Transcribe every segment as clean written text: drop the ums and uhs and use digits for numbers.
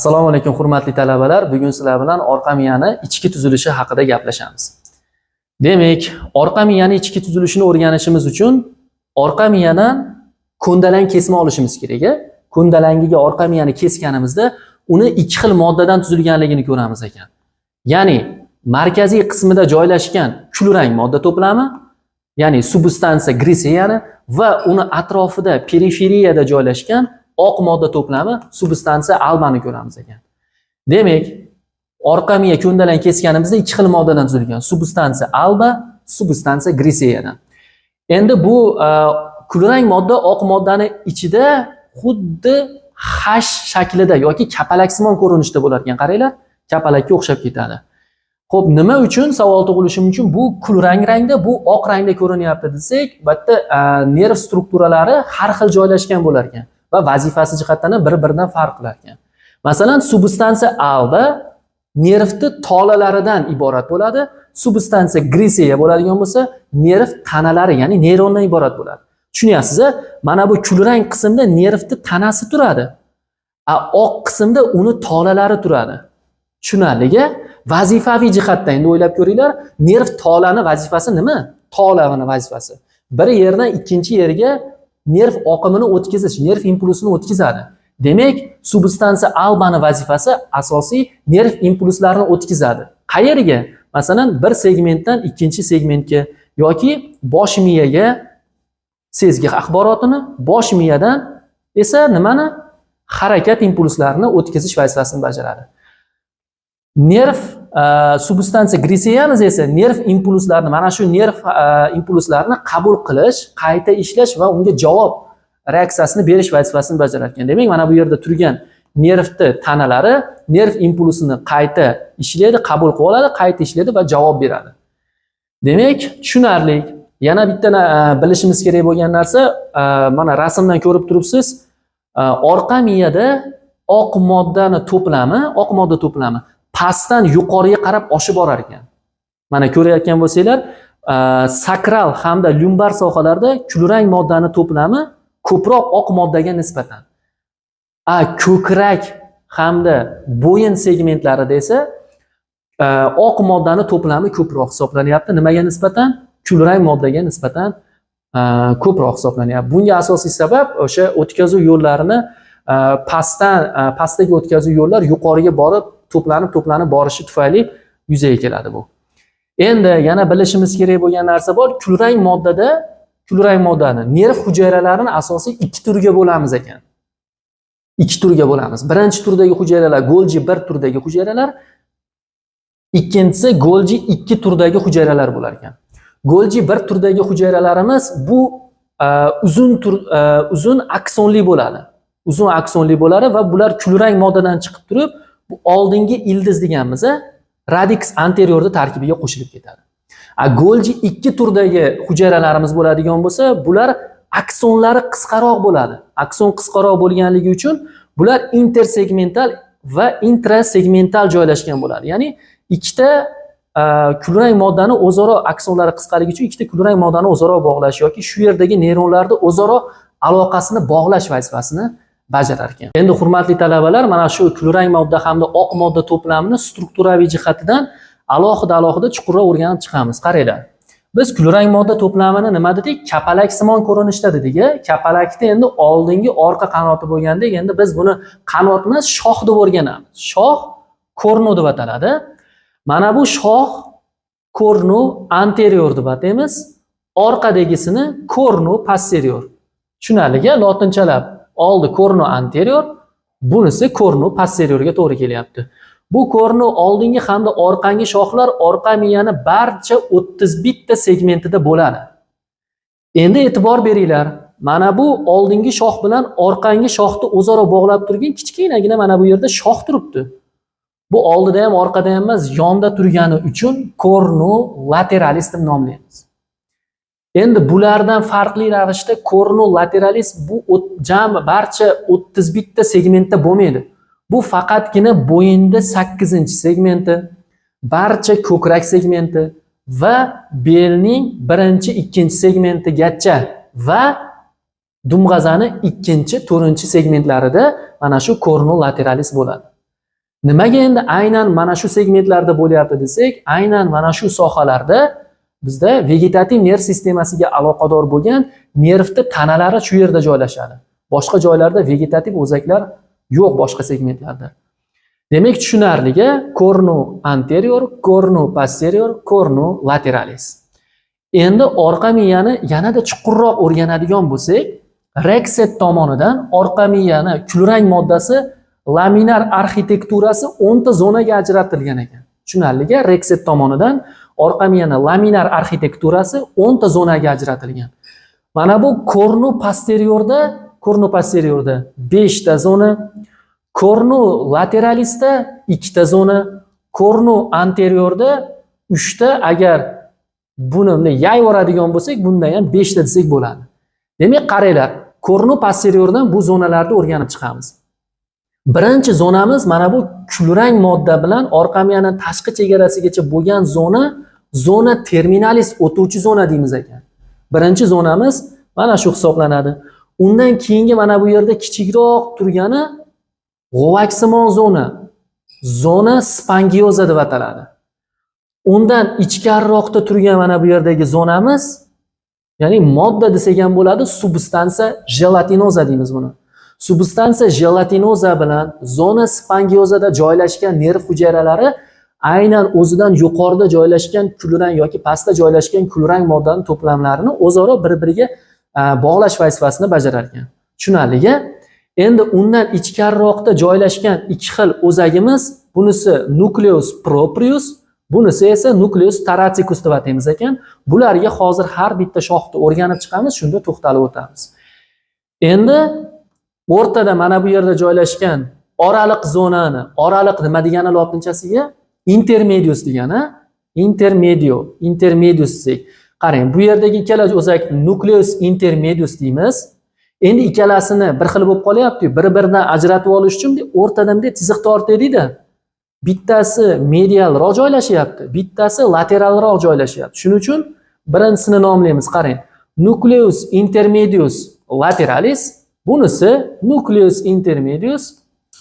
Assalomu alaykum, hurmatli talabalar. Bugun sizlar bilan orqa miyani ichki tuzilishi haqida gaplashamiz. Demak, orqa miyani ichki tuzilishini o'rganishimiz uchun orqa miyadan ko'ndalang kesma olishimiz kerak. A? Ko'ndalangiga orqa miyani kesganimizda uni ikki xil moddadan tuzilganligini ko'ramiz ekan. Ya'ni markaziy qismida joylashgan kulrang modda to'plami, ya'ni substansiya griseyani va uni atrofida, periferiyada joylashgan oq modda to'plami, substansiya albani ko'ramiz ekan. Demak, orqa miya ko'ndalang kesganimizda ikki xil moddadan tuzilgan: substansiya alba, substansiya griseyadan. Endi bu kulrang modda oq moddani ichida xuddi hash shaklida yoki kapalaksimon ko'rinishda bo'lar ekan. Qaranglar, kapalakka o'xshab ketadi. Xo'p, nima uchun, savol tug'ilishi mumkin, bu kulrang rangda, bu oq rangda ko'rinyapti desak, bu yerda nerv strukturalari har xil joylashgan bo'lar ekan va vazifasi jihatdan ham bir-biridan farq qilar ekan. Masalan, substansiya alba nervni tolalaridan iborat bo'ladi. Substansiya griseya bo'ladigan bo'lsa, nerv tanalari, ya'ni neyrondan iborat bo'ladi. Tushunyapsiz, a? Mana bu kulrang qismda nervni tanasi turadi. A oq qismda uni tolalari turadi. Tushunarli-a? Vazifaviy jihatdan endi o'ylab ko'ringlar, nerv tolani vazifasi nima? Tolani vazifasi bir yerdan ikkinchi yerga nerv oqimini o'tkazish, nerv impulsini o'tkazadi. Demak, substansiya albani vazifasi asosiy nerv impulslarini o'tkazadi. Qayerga? Masalan, bir segmentdan ikkinchi segmentga yoki bosh miyaga sezgi axborotini, bosh miyadan esa nimani? Harakat impulslarini o'tkazish vazifasini bajaradi. Nerv substansiya griseyamiz esa nerv impulslarini, mana shu nerv impulslarini qabul qilish, qayta ishlash va unga javob reaksiyasini berish vazifasini bajarar ekan. Demak, mana bu yerda turgan nervni tanalari nerv impulsini qayta ishlaydi, qabul qilib oladi, qayta ishlaydi va javob beradi. Demak, tushunarli. Yana bitta bilishimiz kerak bo'lgan narsa, mana rasmdan ko'rib turibsiz, orqa miyada oq moddani to'plami, oq modda to'plami pastdan yuqoriga qarab oshib borar ekan. Mana ko'rayotgan bo'lsanglar, sakral hamda lumbar sohalarda kulrang moddani to'plami ko'proq oq moddaga nisbatan. A ko'krak hamda bo'yin segmentlarida esa oq moddani to'plami ko'proq hisoblanyapti. Nimaga nisbatan? Kulrang moddaga nisbatan ko'proq hisoblanyapti. Bunga asosiy sabab o'sha o'tkazuv yo'llarini pastdan pastdagi o'tkazuv yo'llar yuqoriga borib to'planib to'planib borishi tufayli yuzaga keladi bu. Endi yana bilishimiz kerak bo'lgan narsa bor. Kulrang moddada, kulrang moddani nerv hujayralarini asosiy ikki turga bo'lamiz ekan. Ikki turga bo'lamiz. Birinchi turdagi hujayralar Golji 1 turdagi hujayralar, ikkinchisi Golji 2 turdagi hujayralar bo'lar ekan. Golji 1 turdagi hujayralarimiz bu uzun tur, uzun aksonli bo'ladi. Uzun aksonli bo'ladi va bular kulrang moddadan chiqib turib, bu oldingi ildiz deganmiz, a, radix anteriorni tarkibiga qo'shilib ketadi. A Golji 2 turdagi hujayralarimiz bo'ladigan bo'lsa, bular aksonlari qisqaroq bo'ladi. Akson qisqaroq bo'lganligi uchun bular intersegmental va intrasegmental joylashgan bo'ladi. Ya'ni ikkita kulrang moddani o'zaro, aksonlari qisqaligi uchun ikkita kulrang moddani o'zaro bog'lash yoki shu yerdagi neyronlarni o'zaro aloqasini bog'lash vazifasini bajarar ekan. Endi, hurmatli talabalar, mana shu kulrang modda hamda oq modda to'plamini strukturaviy jihatidan alohida alohida chuqurroq o'rganib chiqamiz. Qaranglar. Biz kulrang modda to'plamini nima dedik? Kapalaksimon ko'rinishda dedik. A? Kapalakni endi oldingi orqa qanoti bo'lganda, endi biz buni qanot emas, shox deb o'rganamiz. Shox kornu deb ataladi. Mana bu shox kornu anterior deb ataymiz. Orqadagisini kornu posterior. Tushunarli-ku? Lotinchalab oldi kornu anterior, bunisi kornu posteriorga to'g'ri kelyapti. Bu kornu oldingi hamda orqangi shoxlar orqa miyani barcha 31 ta segmentida bo'ladi. Endi e'tibor beringlar. Mana bu oldingi shox bilan orqangi shoxni o'zaro bog'lab turgan kichkinagina mana bu yerda shox turibdi. Bu oldida ham, orqada ham emas, yonda turgani uchun kornu lateralis deb nomlaymiz. Endi bulardan farqli ravishda kornu lateralis bu jami barcha 31 ta segmentda bo'lmaydi. Bu faqatgina bo'yinda 8-segmenti, barcha ko'krak segmenti va belning birinchi, ikkinchi segmentigacha va dumg'azani ikkinchi, to'rtinchi segmentlarida mana shu kornu lateralis bo'ladi. Nimaga endi aynan mana shu segmentlarda bo'lyapti desak, aynan mana shu sohalarda bizda vegetativ nerv sistemasiga aloqador bo'lgan nervni tanalari shu yerda joylashadi. Boshqa joylarda vegetativ o'zaklar yo'q, boshqa segmentlarda. Demak, tushunarliga cornu anterior, cornu posterior, cornu lateralis. Endi orqa miyani yanada chuqurroq o'rganadigan bo'lsak, Rexed tomonidan orqa miyani kulrang moddasi laminar arxitekturasi 10 ta zonaga ajratilgan ekan. Tushunarliga Rexed tomonidan orqa miyani laminar arxitekturasi 10 ta zonaga ajratilgan. Mana bu cornu posteriorda 5 ta zona, cornu lateralisda 2 ta zona, cornu anteriorda 3 ta, agar buni bunday yayib yuboradigan bo'lsak, bundan ham 5 ta desak bo'ladi. Demak, qaranglar, cornu posteriordan bu zonalarni o'rganib chiqamiz. Birinchi zonamiz mana bu kulrang modda bilan orqa miyaning tashqi chegarasigacha bo'lgan zona, zona terminalis, o'tuvchi zona deymiz ekan. Birinchi zonamiz mana shu hisoblanadi. Undan keyingi mana bu yerda kichikroq turgani g'ovaksimon zona, zona spangioza deb ataladi. Undan ichkariroqda turgan mana bu yerdagi zonamiz, ya'ni modda desak ham bo'ladi, substansiya gelatinoza deymiz buni. Substansiya gelatinoza bilan zona spangiozada joylashgan nerv hujayralari aynan o'zidan yuqorida joylashgan kulrang yoki pastda joylashgan kulrang moddaning to'plamlarini o'zaro bir-biriga bog'lash vazifasini bajarar ekan. Tushunarli-a? Endi undan ichkariroqda joylashgan ikki xil o'zagimiz, bunisi nucleus proprius, bunisi esa nucleus thoracicus deb ataymiz ekan. Bularga hozir har bitta shoxni o'rganib chiqamiz, shunda to'xtalib o'tamiz. Endi o'rtada mana bu yerda joylashgan oraliq zonani, oraliq nima degani lotinchasiga? Intermedius degani, intermedio, intermedius desak. Qarang, bu yerdagi ikkala o'zak nucleus intermedius deymiz. Endi ikkalasini bir xil bo'lib qolyapti-yu, bir-biridan ajratib olish uchun o'rtadan bunday chiziq tortaylik-da. Bittasi medialroq joylashyapti, bittasi lateralroq joylashyapti. Shuning uchun birinchisini nomlaymiz, qarang. Nucleus intermedius lateralis, bunisi nucleus intermedius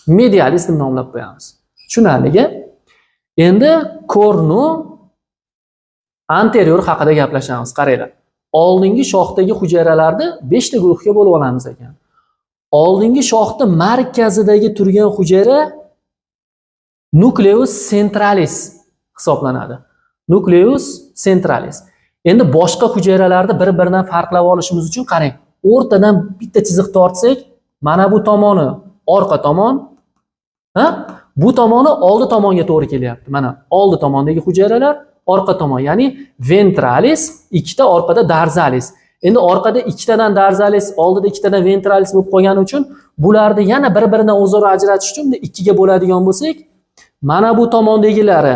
medialis deb nomlab qo'yamiz. Tushunarli-a? Endi cornu anterior haqida gaplashamiz. Qaranglar. Oldingi shoxdagi hujayralarni 5 ta guruhga bo'lib olamiz ekan. Oldingi shoxni markazidagi turgan hujayra nucleus centralis hisoblanadi. Nucleus centralis. Endi boshqa hujayralarni bir-biridan farqlab olishimiz uchun qarang, o'rtadan bitta chiziq tortsak, mana bu tomoni orqa tomon, ha? Bu tomoni oldi tomonga to'g'ri kelyapti. Mana oldi tomondagi hujayralar, orqa tomon, ya'ni ventralis, ikkita orqada dorsalis. Endi orqada ikkitadan dorsalis, oldida ikkitadan ventralis bo'lib qolgani uchun bularni yana bir-biridan o'zaro ajratish uchun ikkiga bo'ladigan bo'lsak, mana bu tomondagilari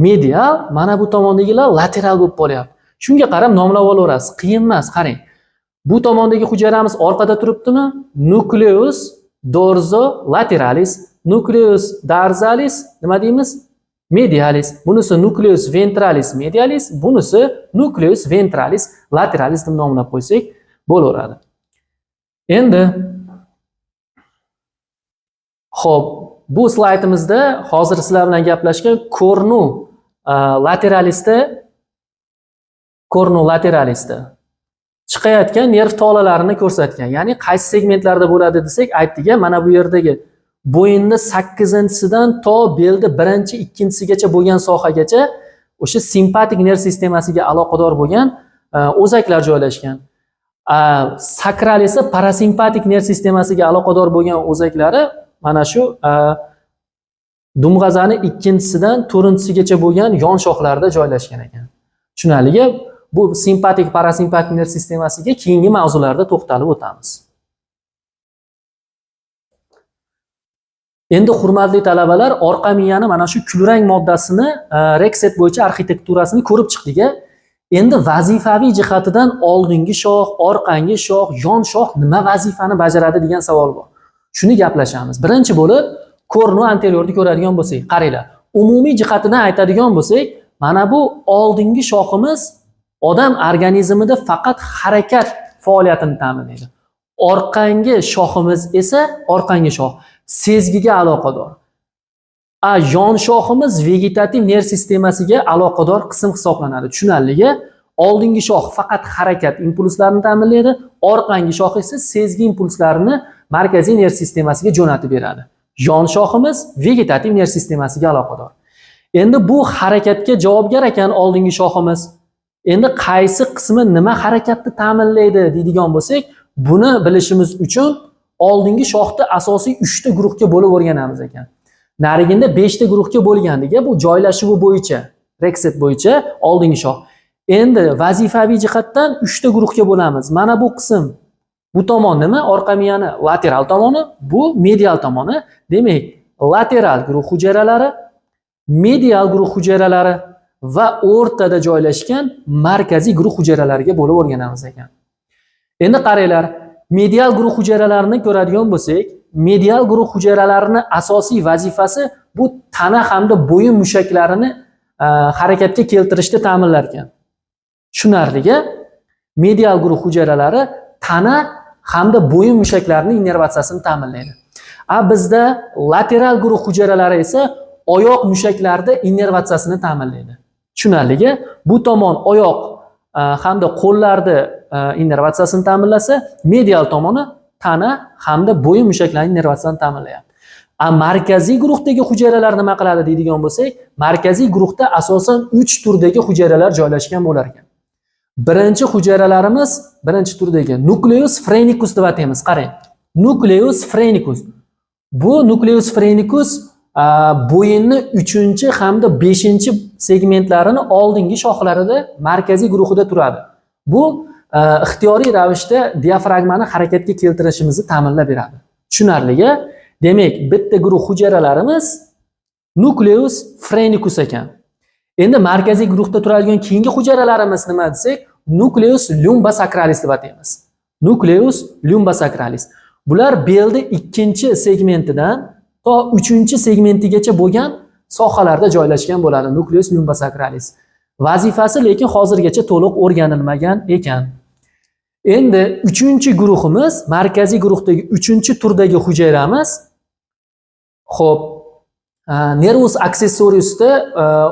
medial, mana bu tomondagilar lateral bo'lib qolyapti. Shunga qarab nomlab olaverasiz. Qiyin emas, qarang. Bu tomondagi hujayramiz orqada turibdimi? Nucleus dorsolateralis, nucleus dorsalis nima deymiz? Medialis. Bunisi nucleus ventralis medialis, bunisi nucleus ventralis lateralis deb nomlab qo'ysak bo'laveradi. Endi xo'p, bu slaydimizda hozir sizlar bilan gaplashgan cornu lateralisda, cornu lateralisda chiqayotgan nerv tolalarini ko'rsatgan. Ya'ni qaysi segmentlarda bo'ladi desak, aytdik-a, mana bu yerdagi bo'yinni 8-sidan to belda 1-chi, 2-sigacha bo'lgan sohagacha o'sha simpatik nerv sistemasiga aloqador bo'lgan o'zaklar joylashgan. Sakral esa parasimpatik nerv sistemasiga aloqador bo'lgan o'zaklari mana shu dumg'azani 2-sidan 4-sigacha bo'lgan yon shoxlarda joylashgan ekan. Tushunarli-a? Bu simpatik parasimpatik nerv sistemasiga keyingi mavzularda to'xtalib o'tamiz. Endi hurmatli talabalar, orqa miyani mana shu kulrang moddasini Rexed bo'yicha arxitekturasini ko'rib chiqdik-a. Endi vazifaviy jihatidan oldingi shox, orqangi shox, yon shox nima vazifani bajaradi degan savol bor. Shuni gaplashamiz. Birinchi bo'lib cornu anteriorni ko'radigan bo'lsak, qaranglar. Umumiy jihatidan aytadigan bo'lsak, mana bu oldingi shoximiz odam organizmida faqat harakat faoliyatini ta'minlaydi. Orqangi shoximiz esa, orqangi shox sezgiga aloqador. A yon shoximiz vegetativ nerv sistemasiga aloqador qism hisoblanadi. Tushunarligi? Oldingi shox faqat harakat impulslarini ta'minlaydi, orqangi shox esa sezgi impulslarini markaziy nerv sistemasiga jo'natib beradi. Yon shoximiz vegetativ nerv sistemasiga aloqador. Endi bu harakatga javobgar ekan oldingi shoximiz. Endi qaysi qismi nima harakatni ta'minlaydi deydigan bo'lsak, buni bilishimiz uchun oldingi shoxni asosiy 3 ta guruhga bo'lib o'rganamiz ekan. Nariginda 5 ta guruhga bo'lgandik, bu joylashuvi bo'yicha, Rexed bo'yicha oldingi shox. Endi vazifaviy jihatdan 3 ta guruhga bo'lamiz. Mana bu qism, bu tomon nima? Orqa miyani lateral tomoni, bu medial tomoni. Demak, lateral guruh hujayralari, medial guruh hujayralari va o'rtada joylashgan markaziy guruh hujayralariga bo'lib o'rganamiz ekan. Endi qaranglar, medial guruh hujayralarini ko'radigan bo'lsak, medial guruh hujayralarini asosiy vazifasi bu tana hamda bo'yin mushaklarini harakatga keltirishni ta'minlar ekan. Tushunarli-ga? Medial guruh hujayralari tana hamda bo'yin mushaklarining innervatsiyasini ta'minlaydi. A bizda lateral guruh hujayralari esa oyoq mushaklarida innervatsiyasini ta'minlaydi. Tushunarli-ga? Bu tomon oyoq hamda qo'llarni innervatsiyasini ta'minlasa, medial tomoni tana hamda bo'yin mushaklarining innervatsiyasini ta'minlayapti. A markaziy guruhdagi hujayralar nima qiladi deydigan bo'lsak, markaziy guruhda asosan 3 turdagi hujayralar joylashgan bo'lar ekan. Birinchi hujayralarimiz birinchi turdagi nucleus phrenicus deb ataymiz. Qarang. Nucleus phrenicus. Bu nucleus phrenicus bo'yinni 3 hamda 5 segmentlarini oldingi shoxlarida markaziy guruhida turadi. Bu ixtiyoriy ravishda diafragmani harakatga keltirishimizni ta'minlab beradi. Tushunarli-ga? Demak, bitta guruh hujayralarimiz nucleus phrenicus ekan. Endi markaziy guruhda turadigan keyingi hujayralarimiz nima desak, nucleus lumbosacralis deb ataymiz. Nucleus lumbosacralis. Bular belni 2 segmentidan to 3 segmentigacha bo'lgan sohalarda joylashgan bo'ladi nucleus lumbosacralis. Vazifasi lekin hozirgacha to'liq o'rganilmagan ekan. Endi 3-guruhimiz, markaziy guruhdagi 3-turdagi hujayramiz. Xo'p, nervus accessoriusda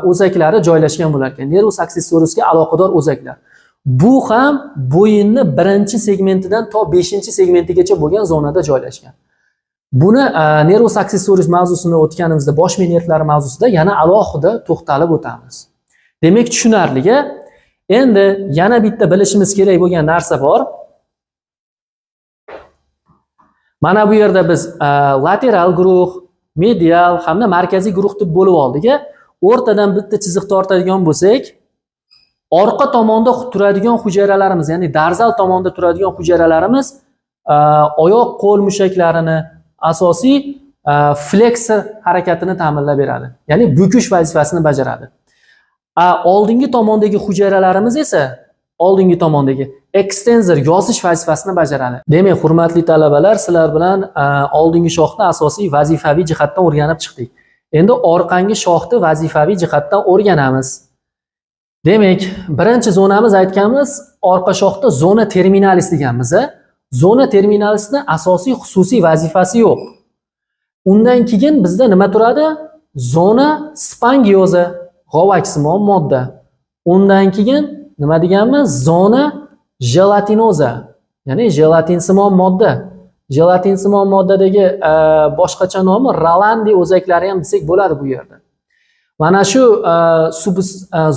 o'zaklari joylashgan bo'lar ekan. Nervus accessoriusga aloqador o'zaklar. Bu ham bo'yinni 1-segmentidan to 5-segmentigacha bo'lgan zonada joylashgan. Buni nervus accessorius mavzusini o'tganimizda, bosh miya nervlari mavzusida yana alohida to'xtalib o'tamiz. Demak, tushunarli-ga? Endi yana bitta bilishimiz kerak bo'lgan narsa bor. Mana bu yerda biz lateral guruh, medial hamda markaziy guruh deb bo'lib oldik. O'rtadan bitta chiziq tortadigan bo'lsak, orqa tomonda turadigan hujayralarimiz, ya'ni darzal tomonda turadigan hujayralarimiz oyoq qo'l mushaklarini asosiy fleksor harakatini ta'minlab beradi. Ya'ni bukish vazifasini bajaradi. Oldingi tomondagi hujayralarimiz esa oldingi tomondagi ekstenzor yozish vazifasini bajaradi. Demak, hurmatli talabalar, sizlar bilan oldingi shoxni asosiy vazifaviy jihatdan o'rganib chiqdik. Endi orqangi shoxni vazifaviy jihatdan o'rganamiz. Demak, birinchi zonamiz aytganmiz, orqa shoxda zona terminalis deganmiz. Zona terminalisni asosiy xususiy vazifasi yo'q. Undan keyin bizda nima turadi? Zona spangioza, g'ovaksimon modda. Undan keyin nima deganmiz? Zona jelatinoza, ya'ni jelatinsimon modda. Jelatinsimon moddadagi boshqacha nomi Rolandi o'zaklari ham desak bo'ladi bu yerda. Mana shu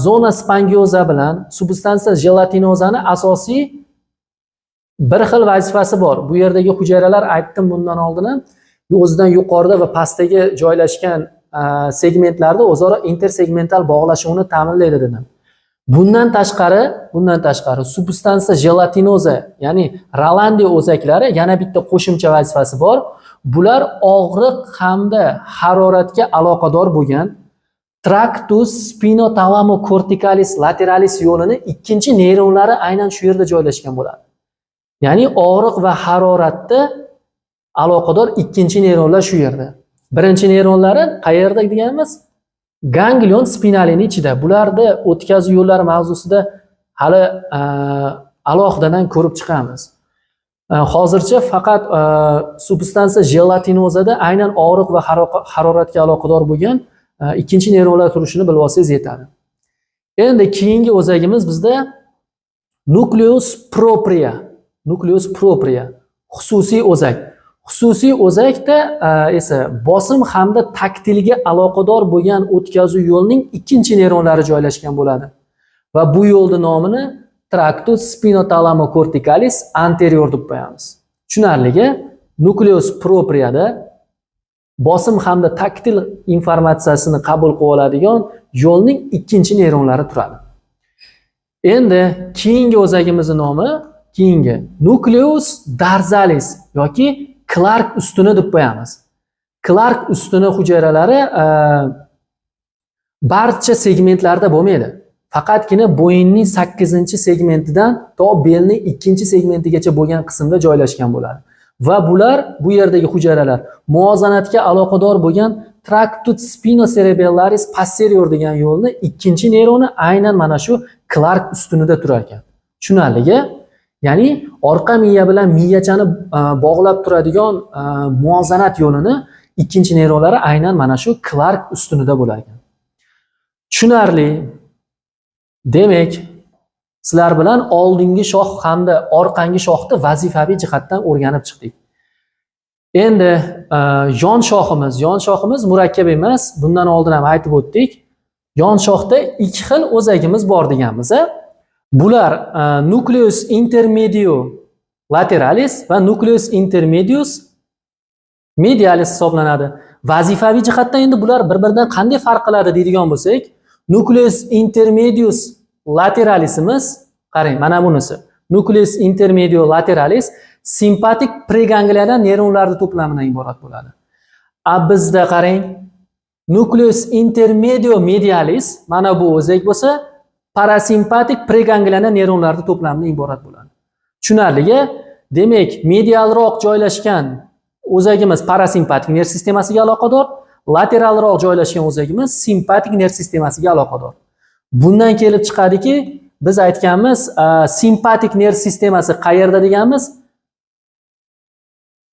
zona spangioza bilan substansiya jelatinozani asosiy bir xil vazifasi bor. Bu yerdagi hujayralar aytdim bundan oldin ham, o'zidan yuqorida va pastdagi joylashgan segmentlarda o'zaro intersegmental bog'lashuvni ta'minlaydi dedim. Bundan tashqari substansiya jelatinoza, ya'ni Rolandi o'zaklari yana bitta qo'shimcha vazifasi bor. Bular og'riq hamda haroratga aloqador bo'lgan tractus spinotalamocorticalis lateralis yo'lini ikkinchi neyronlari aynan shu yerda joylashgan bo'ladi. Ya'ni og'riq va haroratda aloqador ikkinchi neyronlar shu yerda. Birinchi neyronlari qayerda deganimiz? Ganglion spinalini ichida. Bularni o'tkazuv yo'llari mavzusida hali alohidadan ko'rib chiqamiz. Hozircha faqat substansiya jelatinozada aynan og'riq va haroratga aloqador bo'lgan ikkinchi neyronlar turishini bilib olsangiz yetadi. Endi keyingi o'zagimiz bizda nucleus propria. Nucleus propria xususiy o'zak. Xususiy o'zakda esa bosim hamda taktilga aloqador bo'lgan o'tkazuv yo'lining ikkinchi neyronlari joylashgan bo'ladi. Va bu yo'lning nomini tractus spinotalamocorticalis anterior deb qo'yamiz. Tushunarligi, nucleus propriada bosim hamda taktil informatsiyasini qabul qilib oladigan yo'lning ikkinchi neyronlari turadi. Endi keyingi o'zagimizning nomi keyingi nucleus dorsalis yoki Clark ustuni deb qo'yamiz. Clark ustuni hujayralari barcha segmentlarda bo'lmaydi. Faqatgina bo'yinning 8-segmentidan to belning 2-segmentigacha bo'lgan qismda joylashgan bo'ladi. Va bular, bu yerdagi hujayralar muvozanatga aloqador bo'lgan tractus spinocerebellaris posterior degan yo'lni ikkinchi neyroni aynan mana shu Clark ustunida turar ekan. Tushunarligi? Ya'ni orqa miya bilan miyachani bog'lab turadigan muvozanat yo'lini ikkinchi neyronlari aynan mana shu Clark ustunida bo'lar ekan. Tushunarli. Demak, sizlar bilan oldingi shox hamda orqangi shoxni vazifaviy jihatdan o'rganib chiqdik. Endi yon shoximiz murakkab emas. Bundan oldin ham aytib o'tdik. Yon shoxda ikki xil o'zagimiz bor deganmiz, a? Bular nucleus intermedio lateralis va nucleus intermedius medialis hisoblanadi. Vazifaviy jihatdan endi bular bir-biridan qanday farq qiladi deydigan bo'lsak, nucleus intermedius lateralisimiz, qarang, mana bunisi. Nucleus intermedio lateralis simpatik pregangliyadan neyronlarning to'plamidan iborat bo'ladi. A bizda qarang, nucleus intermedio medialis mana bu o'zak bo'lsa, parasimpatik pregangliyadan neyronlarning to'plamidan iborat bo'ladi. Tushunarligi? Demak, medialroq joylashgan o'zagimiz parasimpatik nerv sistemasiga aloqador, lateralroq joylashgan o'zagimiz simpatik nerv sistemasiga aloqador. Bundan kelib chiqadiki, biz aytganmiz, simpatik nerv sistemasi qayerda deganmiz?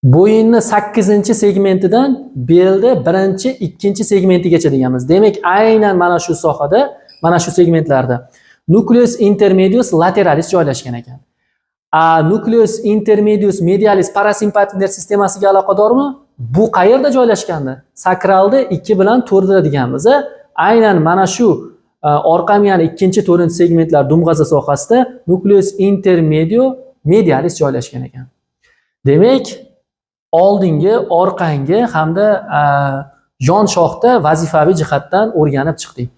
Bo'yinni 8-segmentidan belda 1, 2 segmentigacha deganmiz. Demak, aynan mana shu sohada, mana shu segmentlarda nucleus intermedius lateralis joylashgan ekan. A nucleus intermedius medialis parasimpatik nerv sistemasiga aloqadormi? Bu qayerda joylashgandi? Sakralda 2 bilan 4 da deganmiz. Aynan mana shu orqa miyani 2, 4 segmentlar dumg'aza sohasida nucleus intermedio medialis joylashgan ekan. Demak, oldingi, orqangi hamda yon shoxda vazifaviy jihatdan o'rganib chiqdik.